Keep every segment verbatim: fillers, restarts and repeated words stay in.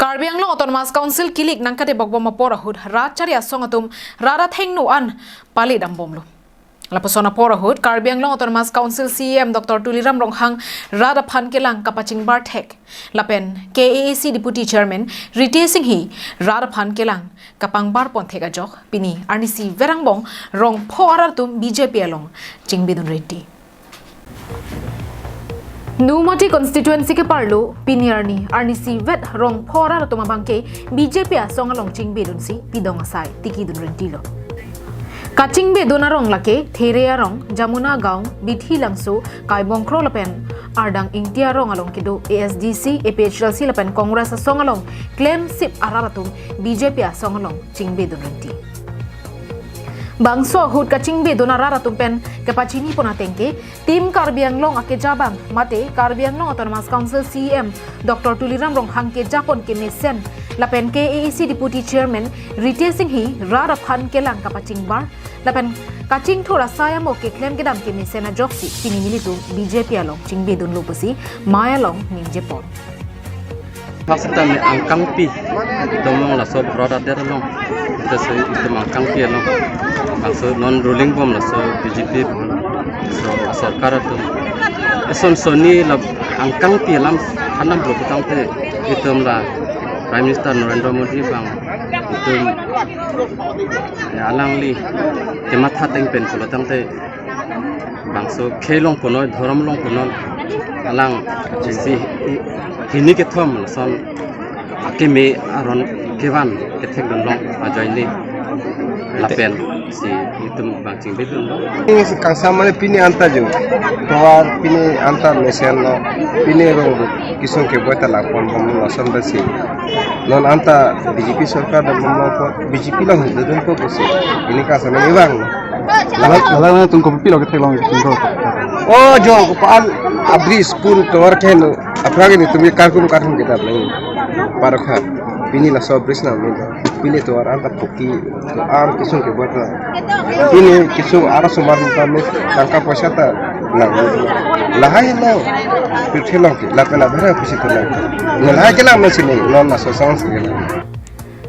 Karbi Anglong Autonomous Council kilik nangkatebok bom apor ahut rat chari asong atum rat athengno an pali dambomlo. Lapuson apor ahut Karbi Anglong Autonomous Council C E M Doctor Tuliram Ronghang rat aphan kelang kapachingbar thek lapen K A A C Deputy Chairman Ritesh Enghi rat aphan kelang kapangbar pon thek ajok pini arnisi verang bong rong pho arat atum B J P along chingbedun renti. Nomati constituency keparlo pini arni arnisi vet rong pho arat atum abangke B J P asong along chingbedunsi pidong asai tikidun rentilo. Kachingbedun arong lake There arong, Jamuna Gaon, Bithi Langso, Kaibongkro lapen Ardang Ingti arong along kedo A S D C, A P H L C lapen Congress asong along klemsip arat atum B J P asong along chingbedun renti. Bangso ahut kachingbedun arat atum pen kepachini pon ateng ke Team Karbi Anglong akeja abang mate Karbi Anglong Autonomous Council C E M Doctor Tuliram Ronghang keja pon kemesen lapen K A A C Deputy Chairman Ritesh Enghi rat aphan kelang kapachingbar lapen kachingthur asai amo keklem kedam kemesen ajoksi pini nelitum B J P along chingbedunlo pusi mei along ningje pon. Hasita me angkangpi itum along laso bharat adet along. Ita se itum angkangpi along. Laso non ruling bom laso B J P bom. Laso sorkar atum. Eson sonni la angkangpi alam hanam bro putangte itum la Prime Minister Narendra Modi abang itum, ya, alangli kematha ateng pen pulotangte bangso khei along punoi, dhorom along punoi, alang isi hini kethom lason akeme aron kevan kethekdun long ajoine lapen si itum bang chingbedunlo. Ini si kangsam mane pini anta jung. Tovar pini anta mesenlo. Pini rong kesung keboi ta langpon bom lason besi. Non anta B J P sorkar dambomlo, B J P along dodunpo pusi. Ini kangsam mane vang. Lalang, lalang tung kopi lo ketheklong tung ko. Oh, jo, ko paan abri spoon tovar khen. Aphrang ini tumi karkum karkum kita beli. Parkha. Pini laso bridge nangmelo. Pini tovar anta poki. An kesung keboi ta. Pini kesung arat asomar ta me tangka poisa ta nang. Lahai lo. Pirthe long ke. Lapen abhera pusi ta nang. Lahai ke lang masi nang. Non laso songs ke.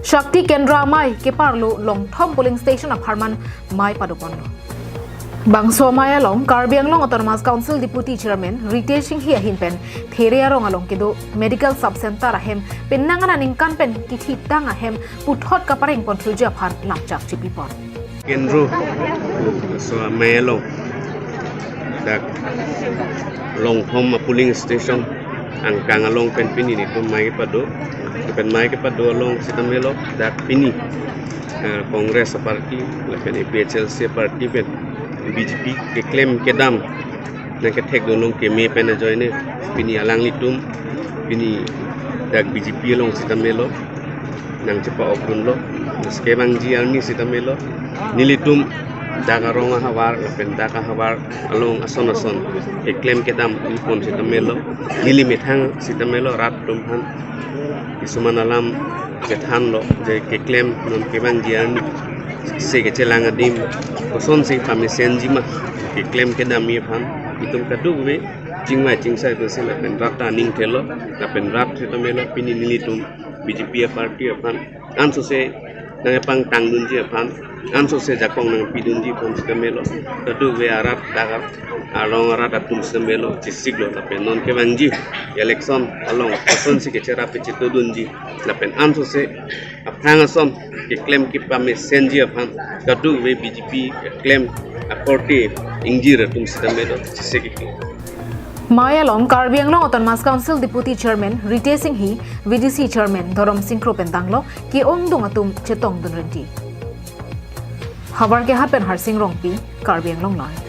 Shakti Kendra amei keparlo Longthom polling station apharman mei padoponlo. Bangso mei along Karbi Anglong Autonomous Council Deputy Chairman Ritesh Enghi ahin pen There arong along kedo Medical Sub Center ahem penang aningkan pen kithitang ahem puthot kapareng ponthuji aphan lamchak chipipon. Kendra so amei along dak Longthom a polling station angkang along pen pini nelitum mei kepado. Pen mei kepado along sitame lo dak pini, eh, Congress a party lapen A P H L C a party pen B J P keklem kedam nangkethekdun long keme pen ajoine pini alanglitum pini dak B J P along sitame lo nangchepa-okdunlo. Maske bangji arni sitame lo nelitum dak arong ahavar lapen dak ahavar along ason ason keklem kedam ipon sitame lo, neli methang sitame lo rat atum aphan isuman alam kethanlo je keklem non kevangji arni se kechelang adim kosonsi pamesenji ma keklem kedam aphan itum kadokave chingvai chingsai pusi lapen rat ta aning thelo lapen rat sitame lo pini nelitum B J P a party aphan ansose nangpangtangdunji aphan, ansose jakong nangpidunji aphan sitame lo. Kadokave arat dak arong arat atum sitame lo chesiklo lapen non kevangji election along kosonsi kecherap kechetongdunji lapen ansose aphrang ason keklem kepamesenji aphan kadokave B J P keklem akorte ingjir atum sitame lo chesik. Mei along Karbi Anglong Autonomous Council Deputy Chairman Ritesh Enghi, V D C Chairman Dhorom Sing Kro pen tanglo ke-ongdung atum chetongdun renti. Havar kehat pen Harsing Rongpi, Karbi Anglong Live.